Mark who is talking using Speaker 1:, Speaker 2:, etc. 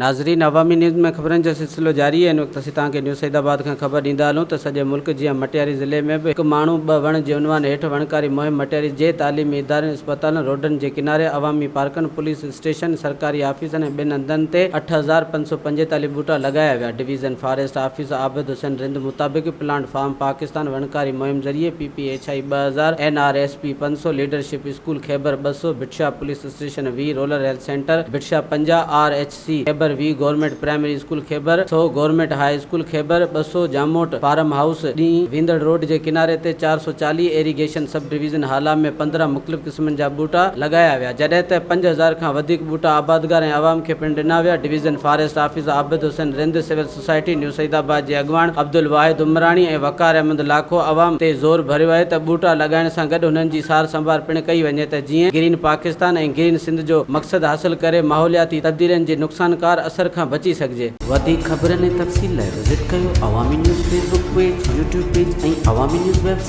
Speaker 1: ناظرين عوامي نيوز ۾ خبرن جو سلسلو جاري آهي ان وقت اسين توهان کي نيو سعيد آباد کان خبر ڏيندا هلون ته سڄي ملڪ جيان مٽياري ضلعي ۾ به هڪ ماڻهو ٻه وڻ جي عنوان هيٺ وڻڪاري مهم مٽياري جي تعليمي ادارن اسپتالن روڊن جي ڪناري عوامي پارڪن پوليس اسٽيشن سرڪاري آفيسن ۽ ٻين هنڌن تي 8545 ٻوٽا لڳايا ويا division forest office Abid Hussain Rind مطابق پلانٽ فارم پاڪستان وڻڪاري مهم ذريعي P P H I 2000 N R S P 500 leadership school Khyber 200 Bhit Shah police station 20 rural health centre Bhit Shah 50 R H C Khyber 20 government primary school Khyber 100 government high school Khyber 200 Jamot farm house ڏينهن ويندڙ road جي ڪناري تي 440 irrigation sub division Hala ۾ 15 مختلف قسمن جا ٻوٽا لڳايا ويا جڏهن ته 5000 کان وڌيڪ ٻوٽا آبادگار ۽ عوام کي پڻ ڏنا ويا division forest office Abid Hussain Rind civil society new Saeedabad جي اڳواڻ عبدالواحد عمراڻي ۽ وقار احمد لاکو عوام تي زور ڀريو آهي ته ٻوٽا لڳائڻ سان گڏ انهن جي سار سنڀار پڻ ڪئي وڃي ته جيئن گرين پاڪستان ۽ گرين سنڌ جو مقصد حاصل ڪري ماحولياتي تبديلين جي نقصانڪار اثر کان بچي سگهجي.
Speaker 2: وڌيڪ خبرن ۽ تفصيل لاء وزٽ ڪيو Awami news Facebook page, YouTube page ۽ Awami news website.